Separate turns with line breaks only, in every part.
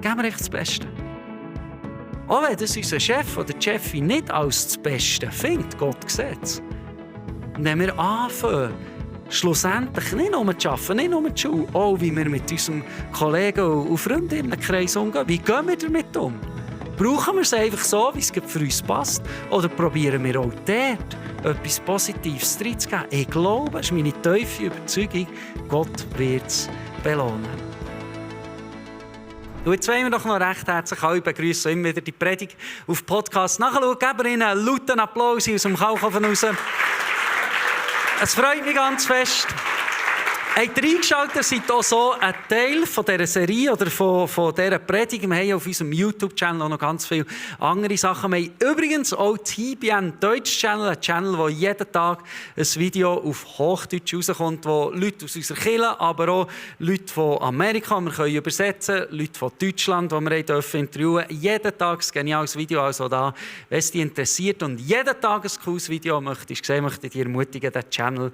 Geben wir echt das Beste. Auch wenn das unser Chef oder die Chefin nicht als das Beste findet, Gott sieht es. Und wenn wir anfangen, schlussendlich nicht nur zu arbeiten, nicht nur die Schule, auch wie wir mit unserem Kollegen und Freundinnenkreis umgehen, wie gehen wir damit um? Brauchen wir es einfach so, wie es für uns passt? Oder probieren wir auch dort etwas Positives reinzugeben? Ich glaube, das ist meine tiefe Überzeugung, Gott wird es belohnen. Und jetzt wollen wir doch noch recht herzlich alle begrüßen, immer wieder die Predigt auf Podcast nachschauen. Geben wir ihnen einen lauten Applaus aus dem Kalkofen raus. Es freut mich ganz fest. Habt ihr eingeschaltet, seid auch so ein Teil von dieser Serie oder von dieser Predigt. Wir haben auf unserem YouTube-Channel auch noch ganz viele andere Sachen. Wir haben übrigens auch die HBN Deutsch-Channel, ein Channel, wo jeden Tag ein Video auf Hochdeutsch rauskommt, wo Leute aus unserer Kirche, aber auch Leute von Amerika, wir können übersetzen, Leute von Deutschland, die wir dürfen interviewen. Jeden Tag ein geniales Video, also da, wenn es dich interessiert und jeden Tag ein cooles Video möchte ich dich ermutigen, diesen Channel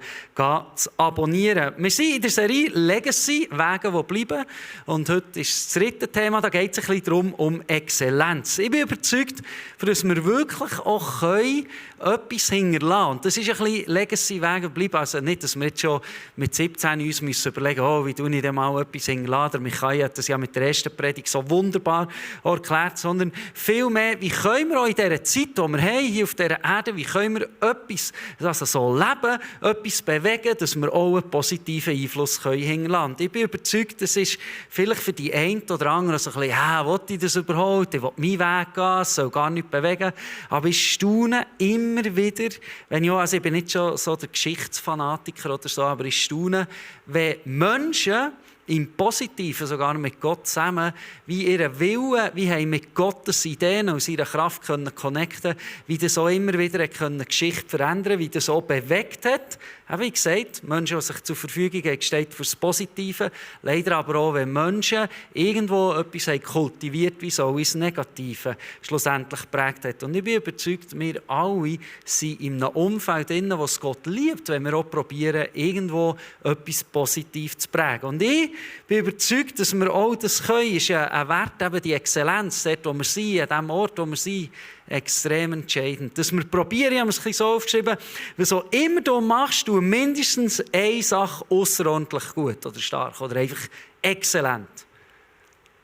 zu abonnieren. Wir sind in der Serie Legacy, Wege, die bleiben. Und heute ist das dritte Thema, da geht es ein bisschen um Exzellenz. Ich bin überzeugt, dass wir wirklich auch etwas hinterlassen können. Und das ist ein bisschen Legacy, Wege bleiben. Also nicht, dass wir jetzt schon mit 17 uns müssen überlegen müssen, wie tue ich denn mal etwas hinterlassen. Michael hat das ja mit der ersten Predigt so wunderbar erklärt, sondern vielmehr, wie können wir auch in dieser Zeit, die wir haben, hier auf dieser Erde, wie können wir etwas, also so leben, etwas bewegen, dass wir auch einen positiven Einfluss hinterlassen können. Ich bin überzeugt, das ist vielleicht für die einen oder anderen so ein bisschen, will ich das überhaupt? Ich will meinen Weg gehen, es soll gar nichts bewegen. Aber ich staune immer wieder, ich bin nicht schon so der Geschichtsfanatiker oder so, aber ich staune, wenn Menschen im Positiven, sogar mit Gott zusammen, wie ihre Willen, wie haben mit Gottes Ideen und seiner Kraft können connecten, wie das auch immer wieder können Geschichte verändern, wie das auch bewegt hat. Wie gesagt, Menschen, die sich zur Verfügung haben, steht für das Positive. Leider aber auch, wenn Menschen irgendwo etwas haben kultiviert, wie so ins Negative schlussendlich geprägt hat. Und ich bin überzeugt, wir alle sind in einem Umfeld drin, wo es Gott liebt, wenn wir auch probieren, irgendwo etwas Positives zu prägen. Und ich bin überzeugt, dass wir auch das können. Es ist ein Wert, eben die Exzellenz, dort, wo wir sind, an dem Ort, wo wir sind, extrem entscheidend. Dass wir probieren, ich habe es ein bisschen so aufgeschrieben, was auch immer du machst, du mindestens eine Sache außerordentlich gut oder stark oder einfach exzellent.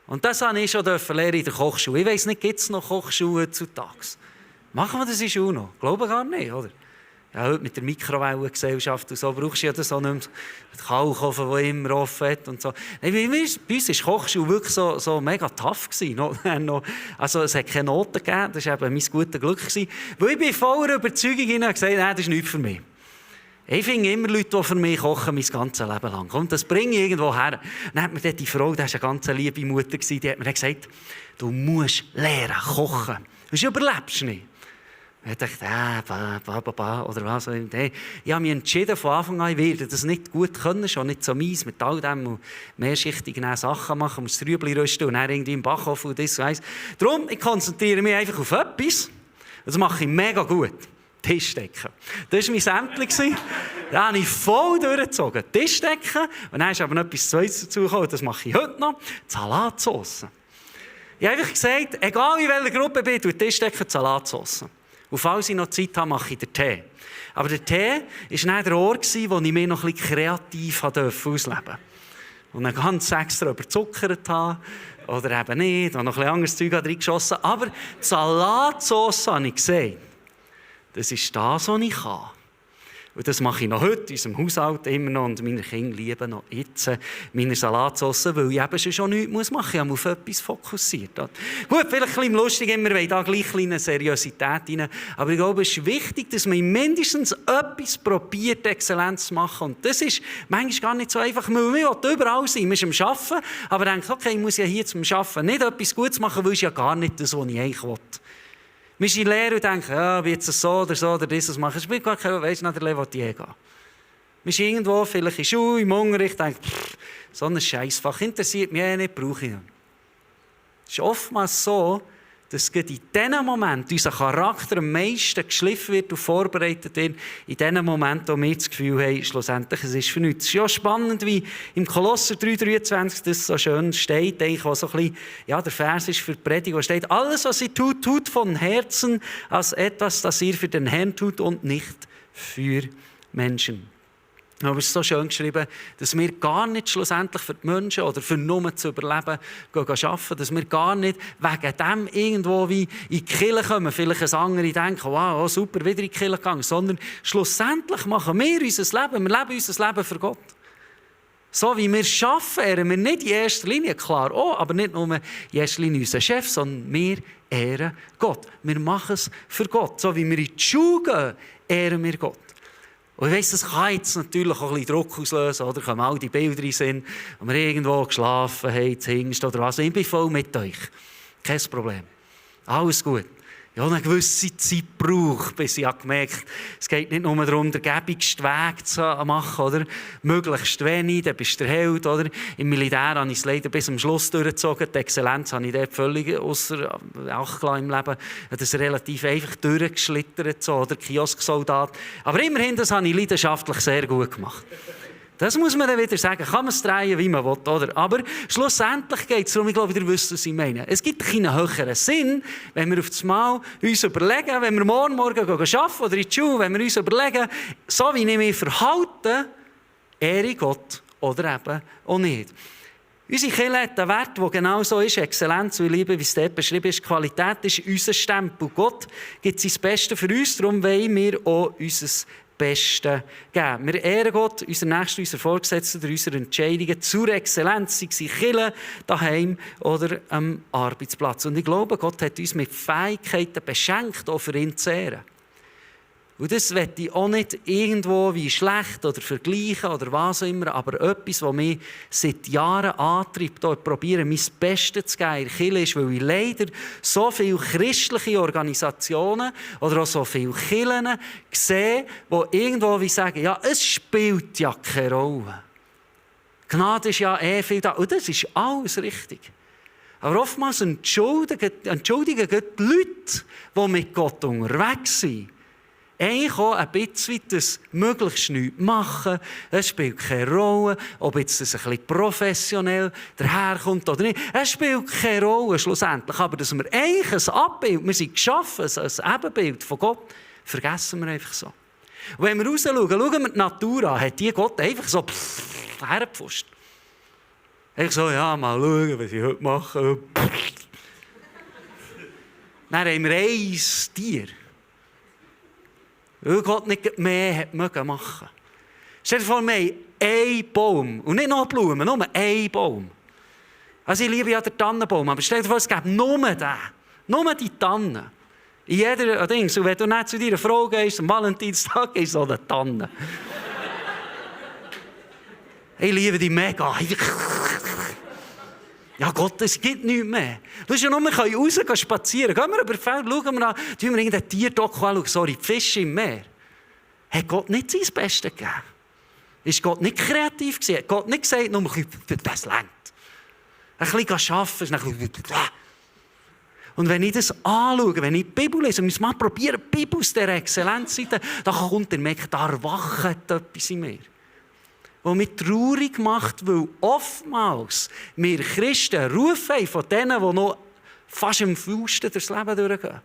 Und das habe ich schon lernen in der Kochschule. Ich weiss nicht, gibt es noch Kochschulen heutzutage? Machen wir das in Schule noch? Glaube gar nicht, oder? Ja, heute mit der Mikrowellengesellschaft und so brauchst du ja das auch nicht mehr. Den Kalkofen, der immer offen hat und so. Bei uns war die Kochschule wirklich so mega tough. Also es hat keine Noten gegeben, das war eben mein gutes Glück. Weil ich bin voller Überzeugung gesagt, das ist nichts für mich. Ich finde immer Leute, die für mich kochen, mein ganzes Leben lang. Und das bringe ich irgendwo her. Dann hat mir die Frau, die war eine ganz liebe Mutter, die hat mir gesagt, du musst lernen kochen. Sonst überlebst du nicht. Ich dachte, oder was. Ich habe mich entschieden, von Anfang an, ich werde das nicht gut können, schon nicht so mies mit all dem mehrschichtigen Sachen machen, das Rüebli rösten und dann irgendwie im Backofen und das und eins. Darum, ich konzentriere mich einfach auf etwas. Das mache ich mega gut. Tischdecken. Das war mein Sämtchen. Da habe ich voll durchgezogen. Tischdecken. Und dann ist aber noch etwas Zweites dazugekommen. Das mache ich heute noch. Die Salatsauce. Ich habe einfach gesagt, egal in welcher Gruppe ich bin, tue Tischdecken, Salatsauce. Und falls ich noch Zeit habe, mache ich den Tee. Aber der Tee war dann der Ort, wo ich mich noch ein bisschen kreativ ausleben durfte. Und dann ganz extra überzuckert habe. Oder eben nicht. Und noch ein bisschen anderes Zeug reingeschossen. Aber die Salatsauce habe ich gesehen. Das ist das, was ich kann. Und das mache ich noch heute in unserem Haushalt immer noch. Und meine Kinder lieben noch jetzt meine Salatsauce, weil ich eben schon nichts machen muss. Ich habe auf etwas fokussiert. Gut, vielleicht ein bisschen lustig, wir wollen da gleich eine Seriosität rein. Aber ich glaube, es ist wichtig, dass man mindestens etwas probiert, Exzellenz zu machen. Und das ist manchmal gar nicht so einfach. Man will überall sein. Man ist am Arbeiten, aber denkt, okay, ich muss ja hier zum Arbeiten nicht etwas Gutes machen, weil es ja gar nicht das, was ich eigentlich will. Wir sind in Lehre und denken, wie jetzt so oder dieses machen. Es spielt gar keine Rolle, weisst du, nach der Lehre will ich gehen. Wir sind irgendwo, vielleicht in Schule, im Unterricht, denken, so ein Scheissfach interessiert mich nicht, brauche ich nicht. Es ist oftmals so, dass gerade in diesen Momenten unser Charakter am meisten geschliffen wird und vorbereitet wird, in diesen Momenten, wo wir das Gefühl haben, schlussendlich, es ist für nichts. Es ist ja spannend, wie im Kolosser 3,23 das so schön steht, eigentlich, was so ein bisschen, ja, der Vers ist für die Predigt, wo steht, alles, was ihr tut, tut von Herzen als etwas, das ihr für den Herrn tut und nicht für Menschen. Aber es ist so schön geschrieben, dass wir gar nicht schlussendlich für die Menschen oder für nur zu überleben arbeiten, dass wir gar nicht wegen dem irgendwo wie in die Kirche kommen, vielleicht ein andere denken, wow, super, wieder in die Kirche gegangen, sondern schlussendlich machen wir unser Leben, wir leben unser Leben für Gott. So wie wir arbeiten, ehren wir nicht in erster Linie, klar auch, aber nicht nur in erster Linie unseren Chef, sondern wir ehren Gott. Wir machen es für Gott. So wie wir in die Schule gehen, ehren wir Gott. Und ich weiss, das kann jetzt natürlich auch ein bisschen Druck auslösen, oder? Kommen all die Bilder in den Sinn, wo wir irgendwo geschlafen haben, zingst oder was. Ich bin voll mit euch. Kein Problem. Alles gut. Ja, eine gewisse Zeit braucht, bis ich gemerkt habe, es geht nicht nur darum, den gäbigsten Weg zu machen, oder? Möglichst wenig, dann bist du der Held, oder? Im Militär habe ich es leider bis zum Schluss durchgezogen. Die Exzellenz habe ich dort völlig ausser Acht gelassen im Leben. Ich habe das relativ einfach durchgeschlittert, so, oder? Kiosksoldat. Aber immerhin, das habe ich leidenschaftlich sehr gut gemacht. Das muss man dann wieder sagen. Kann man es drehen, wie man will, oder? Aber schlussendlich geht es darum, ich glaube, ihr wisst, was ich meine. Es gibt keinen höheren Sinn, wenn wir auf das Mal uns überlegen, wenn wir morgen arbeiten oder in die Schule, wenn wir uns überlegen, so wie ich mich verhalte, ehre Gott oder eben auch nicht. Unsere Kirche hat einen Wert, der genau so ist, Exzellenz und Liebe, wie es dort beschrieben ist. Qualität ist unser Stempel. Gott gibt sein Bestes für uns, darum wollen wir auch unser Beste geben. Wir ehren Gott, unseren Nächsten, unseren Vorgesetzten, durch unsere Entscheidungen zur Exzellenz, sei es in Kirche, daheim oder am Arbeitsplatz. Und ich glaube, Gott hat uns mit Fähigkeiten beschenkt, auch für ihn zu ehren. Und das möchte ich auch nicht irgendwo wie schlecht oder vergleichen oder was auch immer, aber etwas, was mich seit Jahren antreibt, hier probieren, mein Bestes zu geben in der Kirche, ist, weil ich leider so viele christliche Organisationen oder auch so viele Kirchen sehe, die irgendwo wie sagen, ja, es spielt ja keine Rolle. Gnade ist ja viel da. Und das ist alles richtig. Aber oftmals entschuldigen die Leute, die mit Gott unterwegs sind, eigentlich auch ein bisschen das möglichst nichts machen. Es spielt keine Rolle, ob jetzt das ein bisschen professionell daherkommt oder nicht. Es spielt keine Rolle schlussendlich. Aber dass wir eigentlich ein Abbild, wir sind geschaffen, ein Ebenbild von Gott, vergessen wir einfach so. Und wenn wir rausschauen, schauen wir die Natur an, hat die Gott einfach so hergepfuscht. Einfach so, ja, mal schauen, was ich heute mache. Dann haben wir ein Tier. Weil Gott nicht mehr machen musste. Stell dir vor, wir haben einen Baum. Und nicht noch Blumen, nur einen Baum. Also ich liebe ja den Tannenbaum, aber stell dir vor, es gäbe nur den. Nur die Tanne. In jeder Dings. Und wenn du nicht zu deiner Frau gehst, am Valentinstag, ist so eine Tanne. Ich liebe die mega. Ja Gott, es gibt nichts mehr. Du ja nur, wir können raus spazieren. Gehen wir über Feld, schauen wir an, tun wir irgendein Tierdoku anschauen. Sorry, die Fische im Meer. Hat Gott nicht sein Bestes gegeben? Ist Gott nicht kreativ gewesen? Hat Gott nicht gesagt, nur ein bisschen, das reicht. Ein bisschen arbeiten, und wenn ich das anschaue, wenn ich die Bibel lese und mal probieren, die Bibel aus dieser Exzellenzseite, dann kommt der Merk, da erwacht etwas in mir. Was mich traurig macht, weil oftmals wir Christen einen Ruf haben von denen, die noch fast im Fausten durchs Leben durchgehen.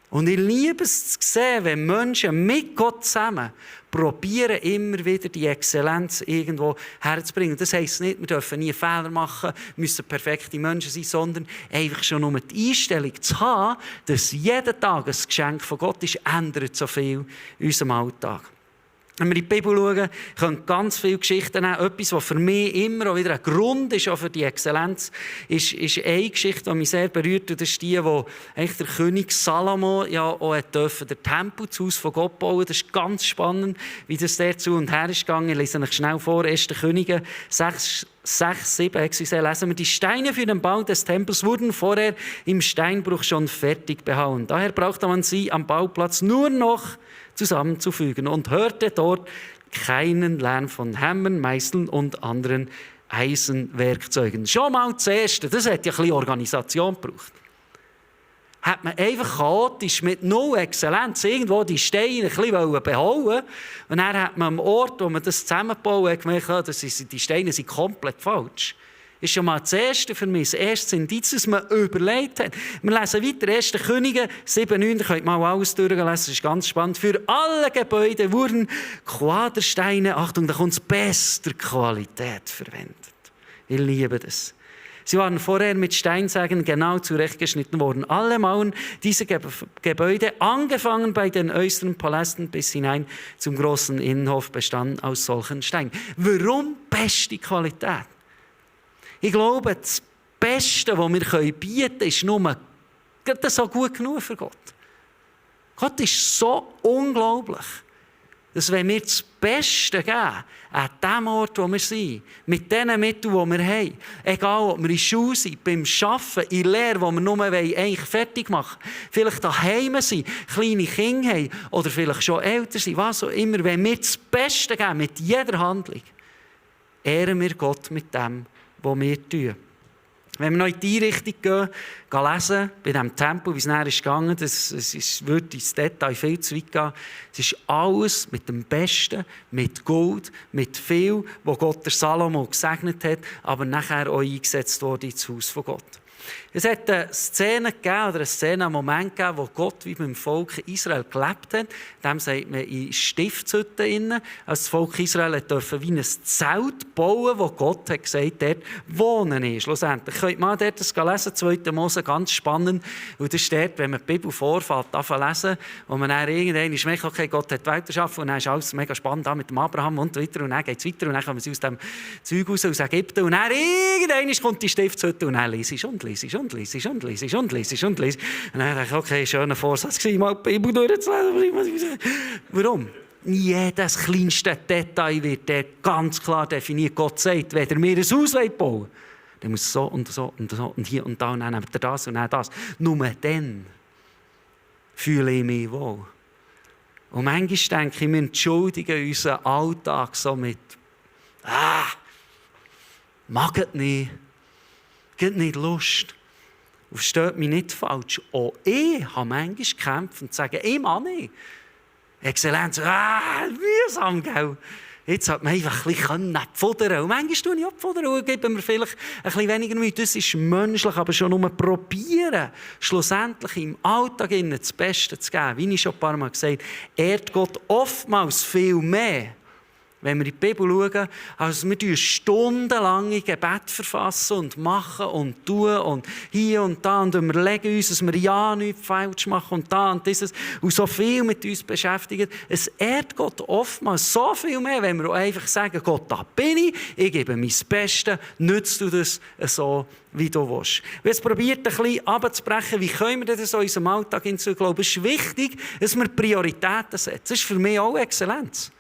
Und ich liebe es zu sehen, wenn Menschen mit Gott zusammen probieren, immer wieder die Exzellenz irgendwo herzubringen. Das heisst nicht, wir dürfen nie Fehler machen, müssen perfekte Menschen sein, sondern einfach schon um die Einstellung zu haben, dass jeden Tag ein Geschenk von Gott ist, ändert so viel in unserem Alltag. Wenn wir in die Bibel schauen, können ganz viele Geschichten nehmen. Etwas, was für mich immer auch wieder ein Grund ist, auch für die Exzellenz, ist eine Geschichte, die mich sehr berührt. Und das ist die, wo eigentlich der König Salomo ja auch durfte, den Tempel, das Haus von Gott bauen. Das ist ganz spannend, wie das der zu und her ist gegangen. Ich lese euch schnell vor. 1. Könige 6, 7, lesen wir, die Steine für den Bau des Tempels wurden vorher im Steinbruch schon fertig behauen. Daher brauchte man sie am Bauplatz nur noch zusammenzufügen und hörte dort keinen Lärm von Hämmern, Meißeln und anderen Eisenwerkzeugen. Schon mal das Erste, das hat ja ein bisschen Organisation gebraucht. hat man einfach chaotisch mit null Exzellenz irgendwo die Steine ein bisschen behauen. Und dann hat man am Ort, wo man das zusammengebaut hat, gemerkt, die Steine sind komplett falsch. Das ist schon mal das Erste für mich, das erste Indiz, dass man überlegt hat. Wir lesen weiter, 1. Könige 7,9, da könnt ihr mal alles durchlesen, das ist ganz spannend. Für alle Gebäude wurden Quadersteine, Achtung, da kommt es bester Qualität verwendet. Ich liebe das. Sie waren vorher mit Steinsägen genau zurechtgeschnitten worden. Alle Mauern dieser Gebäude, angefangen bei den äußeren Palästen bis hinein zum großen Innenhof, bestanden aus solchen Steinen. Warum beste Qualität? Ich glaube, das Beste, was wir bieten können, ist nur so gut genug für Gott. Gott ist so unglaublich, dass wenn wir das Beste geben, an dem Ort, wo wir sind, mit den Mitteln, die wir haben, egal ob wir in der Schule sind, beim Arbeiten, in der Lehre, wo wir nur eigentlich fertig machen wollen, vielleicht daheim sind, kleine Kinder haben oder vielleicht schon älter sind, was auch immer, wenn wir das Beste geben, mit jeder Handlung, ehren wir Gott mit dem, was wir tun. Wenn wir noch in die Einrichtung gehen lesen, bei diesem Tempel, wie es nachher ist gegangen, das würde ins Detail viel zu weit gehen. Es ist alles mit dem Besten, mit Gold, mit viel, was Gott der Salomo gesegnet hat, aber nachher auch eingesetzt wurde ins Haus von Gott. Es hat eine Szene gegeben, oder einen Moment gegeben, wo Gott wie beim Volk Israel gelebt hat. Dem sagt man in Stiftshütten. Also das Volk Israel durfte wie ein Zelt bauen, wo Gott hat gesagt, dort wohnen ist. Schlussendlich könnt ihr mal dort das lesen, 2. Mose, ganz spannend. Und das steht, wenn man die Bibel vorfällt, lesen, und man dann irgendwann merkt, okay, Gott hat die Welt erschaffen, und dann ist alles mega spannend da mit dem Abraham und weiter, und dann geht es weiter, und dann kommen sie aus dem Zeug raus, aus Ägypten, und dann irgendwann kommt die Stiftshütte, und dann liest und liest. Und dann dachte ich, okay, schöner Vorsatz gewesen, mal die Bibel durchzulesen. Warum? Jedes kleinste Detail wird dort ganz klar definiert. Gott sagt, wenn ihr mir ein Haus bauen wollt, dann muss es so und so und so und hier und da und dann nehmt ihr das und dann das. Nur dann fühle ich mich wohl. Und manchmal denke ich, wir entschuldigen unseren Alltag so mit mag es nicht, geht nicht Lust. Versteht mich nicht falsch. Auch ich habe manchmal gekämpft und sage, ich mache nicht. Exzellenz, mühsam, gell? Jetzt hat man einfach ein bisschen pfudern. Und manchmal tue ich auch pfudern und gebe mir vielleicht ein bisschen weniger Mühe. Das ist menschlich, aber schon nur probieren, schlussendlich im Alltag das Beste zu geben. Wie ich schon ein paar Mal gesagt habe, ehrt Gott oftmals viel mehr, wenn wir in die Bibel schauen, also wir stundenlange Gebet verfassen und machen und tun und hier und da und überlegen uns, dass wir ja nichts falsch machen und da und dieses und so viel mit uns beschäftigen. Es ehrt Gott oftmals so viel mehr, wenn wir einfach sagen, Gott, da bin ich gebe mein Bestes, nützt du das so, wie du willst. Jetzt probiert ein bisschen abzubrechen, wie können wir das in unserem Alltag hinzuglauben. Es ist wichtig, dass wir Prioritäten setzen. Das ist für mich auch Exzellenz.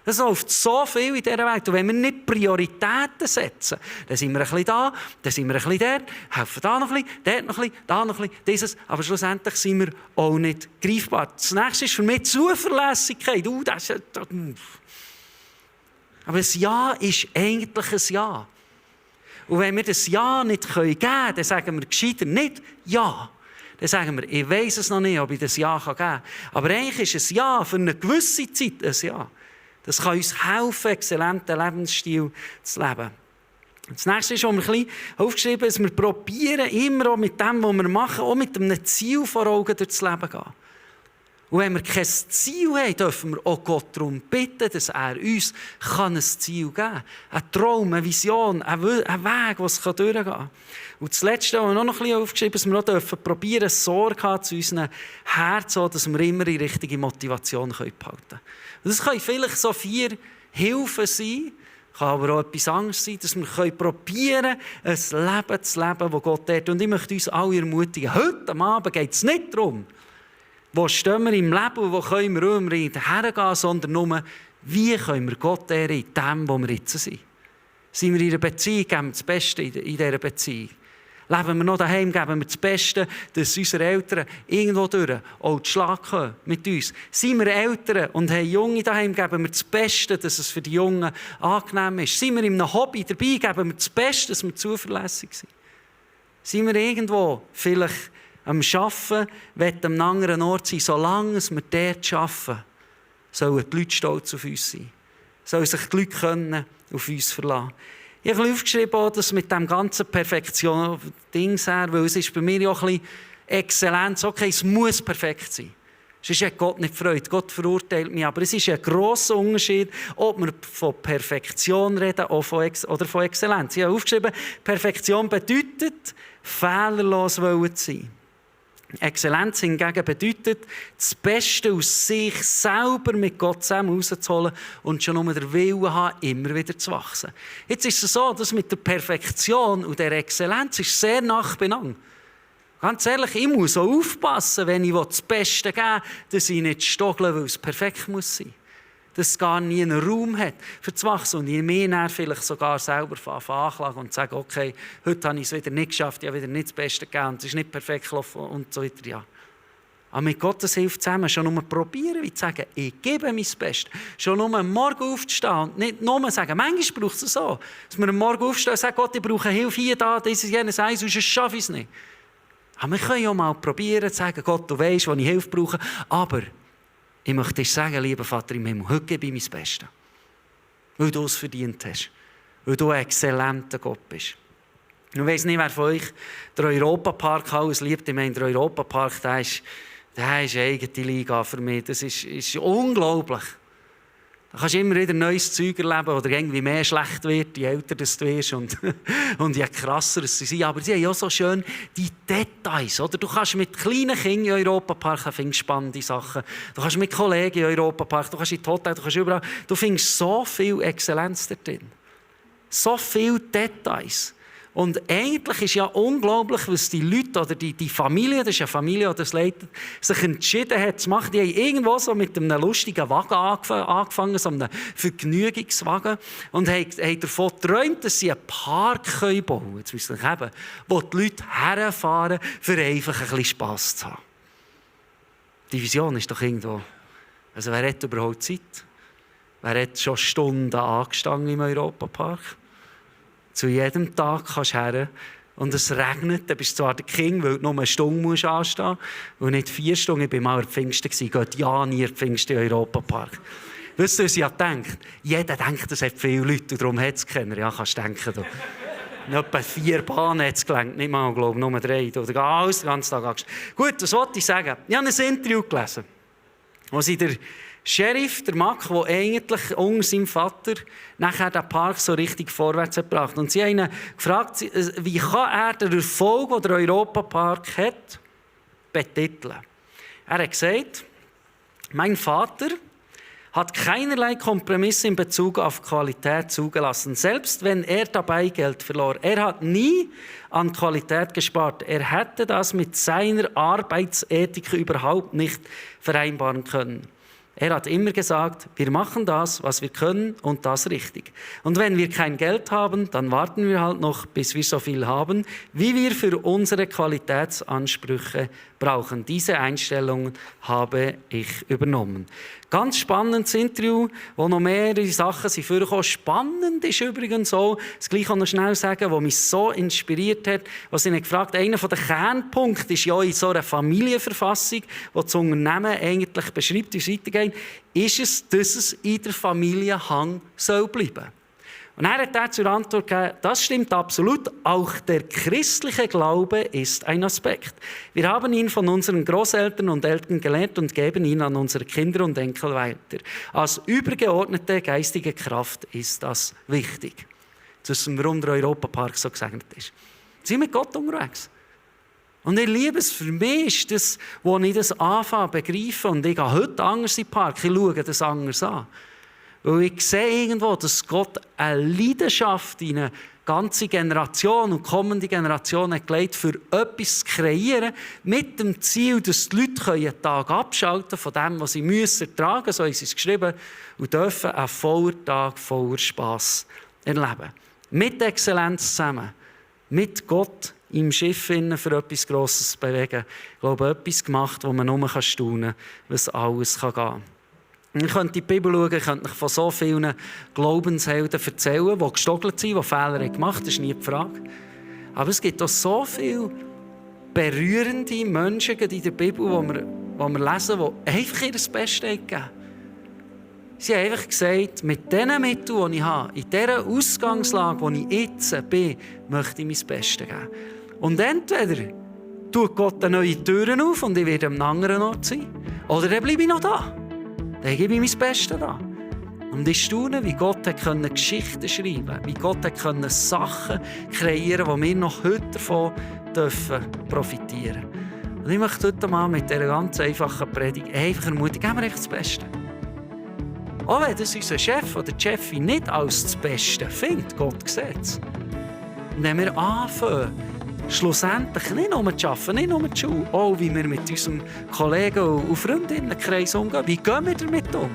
Es läuft so viel in dieser Welt. Und wenn wir nicht Prioritäten setzen, dann sind wir ein bisschen da, dann sind wir ein bisschen dort, helfen da noch ein bisschen, dort noch ein bisschen, da noch ein bisschen, dieses. Aber schlussendlich sind wir auch nicht greifbar. Das nächste ist für mich Zuverlässigkeit. Aber ein Ja ist eigentlich ein Ja. Und wenn wir das Ja nicht geben können, dann sagen wir gescheiter nicht Ja. Dann sagen wir, ich weiss es noch nicht, ob ich das Ja geben kann. Aber eigentlich ist ein Ja für eine gewisse Zeit ein Ja. Das kann uns helfen, exzellenten Lebensstil zu leben. Das nächste ist, was wir ein bisschen aufgeschrieben haben, dass wir probieren, immer auch mit dem, was wir machen, auch mit einem Ziel vor Augen durchs Leben gehen. Und wenn wir kein Ziel haben, dürfen wir auch Gott darum bitten, dass er uns ein Ziel geben kann. Ein Traum, eine Vision, ein Weg, der es durchgehen kann. Und das Letzte, was wir noch ein bisschen aufgeschrieben haben, dass wir noch probieren, Sorge zu unseren Herzen, dass wir immer die richtige Motivation behalten können. Und das können vielleicht so 4 Hilfen sein, kann aber auch etwas anderes sein, dass wir probieren können, ein Leben zu leben, das Gott hat. Und ich möchte uns alle ermutigen, heute am Abend geht es nicht darum, wo stehen wir im Leben und wo können wir hergehen, sondern nur, wie können wir Gott ehren in dem, wo wir jetzt sind. Sind wir in einer Beziehung, geben wir das Beste in dieser Beziehung. Leben wir noch daheim, geben wir das Beste, dass unsere Eltern irgendwo durch auch zu Schlag kommen mit uns. Sind wir Eltern und haben Junge daheim, geben wir das Beste, dass es für die Jungen angenehm ist. Sind wir in einem Hobby dabei, geben wir das Beste, dass wir zuverlässig sind. Sind wir irgendwo vielleicht Am Arbeiten will am anderen Ort sein, solange wir dort arbeiten, sollen die Leute stolz auf uns sein. Sollen sich die Leute auf uns verlassen. Ich habe aufgeschrieben, dass mit dem ganzen Perfektion-Ding, weil es ist bei mir auch ein bisschen Exzellenz. Okay, es muss perfekt sein. Sonst hat Gott nicht Freude. Gott verurteilt mich. Aber es ist ein grosser Unterschied, ob wir von Perfektion reden oder von Exzellenz. Ich habe aufgeschrieben, Perfektion bedeutet, fehlerlos zu sein. Exzellenz hingegen bedeutet, das Beste aus sich selber mit Gott zusammen rauszuholen und schon nur den Willen haben, immer wieder zu wachsen. Jetzt ist es so, dass mit der Perfektion und der Exzellenz ist sehr nah beieinander. Ganz ehrlich, ich muss auch aufpassen, wenn ich das Beste geben will, dass ich nicht stoggle, weil es perfekt muss sein. Dass es gar nie einen Raum hat für das Wachsen. Und ich mir vielleicht sogar selber anklagen und sage, okay, heute habe ich es wieder nicht geschafft, ich habe wieder nicht das Beste gegeben, und es ist nicht perfekt gelaufen und so weiter. Ja. Aber mit Gottes Hilfe zusammen schon nur probieren, wie zu sagen, ich gebe mein Bestes. Schon nur am Morgen aufzustehen und nicht nur sagen, manchmal braucht es so, dass wir am Morgen aufstehen und sagen, Gott, ich brauche Hilfe hier, da, dieses, jenes, eins, sonst schaffe ich es nicht. Aber wir können ja mal probieren zu sagen, Gott, du weisst, wo ich Hilfe brauche, aber ich möchte dir sagen, lieber Vater im Himmel, heute gebe ich mein Bestes. Weil du es verdient hast. Weil du ein exzellenter Gott bist. Ich weiss nicht, wer von euch den Europapark alles liebt. Ich meine, der Europapark, der ist eine eigene Liga für mich. Das ist unglaublich. Da kannst du immer wieder neues Zeug erleben, oder irgendwie mehr schlecht wird, je älter du wirst und je krasser sie sind. Aber sie haben ja so schön die Details. Oder? Du kannst mit kleinen Kindern im Europapark spannende Sachen. Du kannst mit Kollegen im Europapark, du kannst in die Hotel, du kannst überall. Du findest so viel Exzellenz da drin. So viele Details. Und eigentlich ist ja unglaublich, was die Leute oder die Familie, das ist eine Familie, die das leitet, sich entschieden hat zu machen. Die haben irgendwo so mit einem lustigen Wagen angefangen, so einem Vergnügungswagen, und haben davon geträumt, dass sie einen Park bauen können, jetzt müssen wir haben, wo die Leute herfahren, für einfach ein bisschen Spass zu haben. Die Vision ist doch irgendwo. Also wer hat überhaupt Zeit? Wer hat schon Stunden angestanden im Europapark? Zu jedem Tag kannst du her und es regnet, dann bist du zwar der King, weil du nur eine Stunde anstehen musst und nicht 4 Stunden. Ich war mal an Pfingsten, geht ja nie Pfingsten im Europapark. Weißt du, was ich denke? Jeder denkt, es hat viele Leute und darum hat es keiner. Ja, kannst du denken. Du. Etwa 4 Bahnen hat es gelangt, nicht mal, glaube ich, nur 3. Oder alles den ganzen Tag angestanden. Gut, was wollte ich sagen? Ich habe ein Interview gelesen, wo sie der Sheriff, der Mack, der eigentlich unter seinem Vater nachher den Park so richtig vorwärts gebracht hat. Und sie haben ihn gefragt, wie kann er den Erfolg, den der Europapark hat, betiteln. Er hat gesagt, mein Vater hat keinerlei Kompromisse in Bezug auf Qualität zugelassen, selbst wenn er dabei Geld verlor. Er hat nie an Qualität gespart. Er hätte das mit seiner Arbeitsethik überhaupt nicht vereinbaren können. Er hat immer gesagt, wir machen das, was wir können und das richtig. Und wenn wir kein Geld haben, dann warten wir halt noch, bis wir so viel haben, wie wir für unsere Qualitätsansprüche brauchen. Diese Einstellung habe ich übernommen. Ganz spannendes Interview, wo noch mehrere Sachen sind vorgekommen. Spannend ist übrigens so, das gleiche noch schnell sagen, was mich so inspiriert hat, was ich gefragt habe. Einer der Kernpunkte ist ja in so einer Familienverfassung, die das Unternehmen eigentlich beschreibt, wie es weitergeht, ist es, dass es in der Familie hängen soll bleiben. Und er hat zur Antwort gegeben, das stimmt absolut, auch der christliche Glaube ist ein Aspekt. Wir haben ihn von unseren Großeltern und Eltern gelernt und geben ihn an unsere Kinder und Enkel weiter. Als übergeordnete geistige Kraft ist das wichtig. Das ist, warum der Europapark so gesegnet ist. Wir sind mit Gott unterwegs. Und ich liebe es, für mich ist das, wo ich das anfange zu begreifen, und ich gehe heute anders in den Park, ich schaue das anders an. Weil ich sehe irgendwo, dass Gott eine Leidenschaft in eine ganze Generation und kommende Generationen gelegt, für etwas zu kreieren, mit dem Ziel, dass die Leute einen Tag abschalten von dem, was sie ertragen müssen, so haben sie es geschrieben, und dürfen einen vollen Tag voller Spass erleben. Mit Exzellenz zusammen, mit Gott im Schiff für etwas Grosses zu bewegen. Ich glaube, etwas gemacht, wo man nur staunen kann, was alles gehen kann. Ich könnte in die Bibel schauen, ich könnte euch von so vielen Glaubenshelden erzählen, die gestockelt sind, die Fehler gemacht haben, das ist nie die Frage. Aber es gibt auch so viele berührende Menschen in der Bibel, die wir lesen, die einfach ihr Bestes gegeben haben. Sie haben einfach gesagt, mit den Mitteln, die ich habe, in dieser Ausgangslage, wo ich jetzt bin, möchte ich mein Bestes geben. Und entweder tut Gott eine neue Türen auf und ich werde am anderen Ort sein, oder dann bleibe ich noch da. Dann gebe ich mein Bestes da. Und ich staune, wie Gott Geschichten schreiben konnte, wie Gott Sachen kreieren konnte, die wir noch heute davon profitieren dürfen. Und ich möchte heute mal mit dieser ganz einfachen Predigt einfach ermutigen, geben wir einfach das Beste. Auch wenn das unser Chef oder die Chefin nicht als das Beste findet, Gott sieht es. Und wenn wir anfangen, schlussendlich nicht nur zu arbeiten, nicht nur die Schule, auch wie wir mit unserem Kollegen und Freundinnenkreis umgehen, wie gehen wir damit um?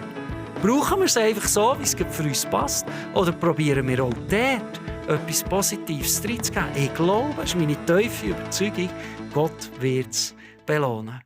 Brauchen wir es einfach so, wie es für uns passt? Oder probieren wir auch dort etwas Positives reinzugeben? Ich glaube, das ist meine tiefe Überzeugung, Gott wird es belohnen.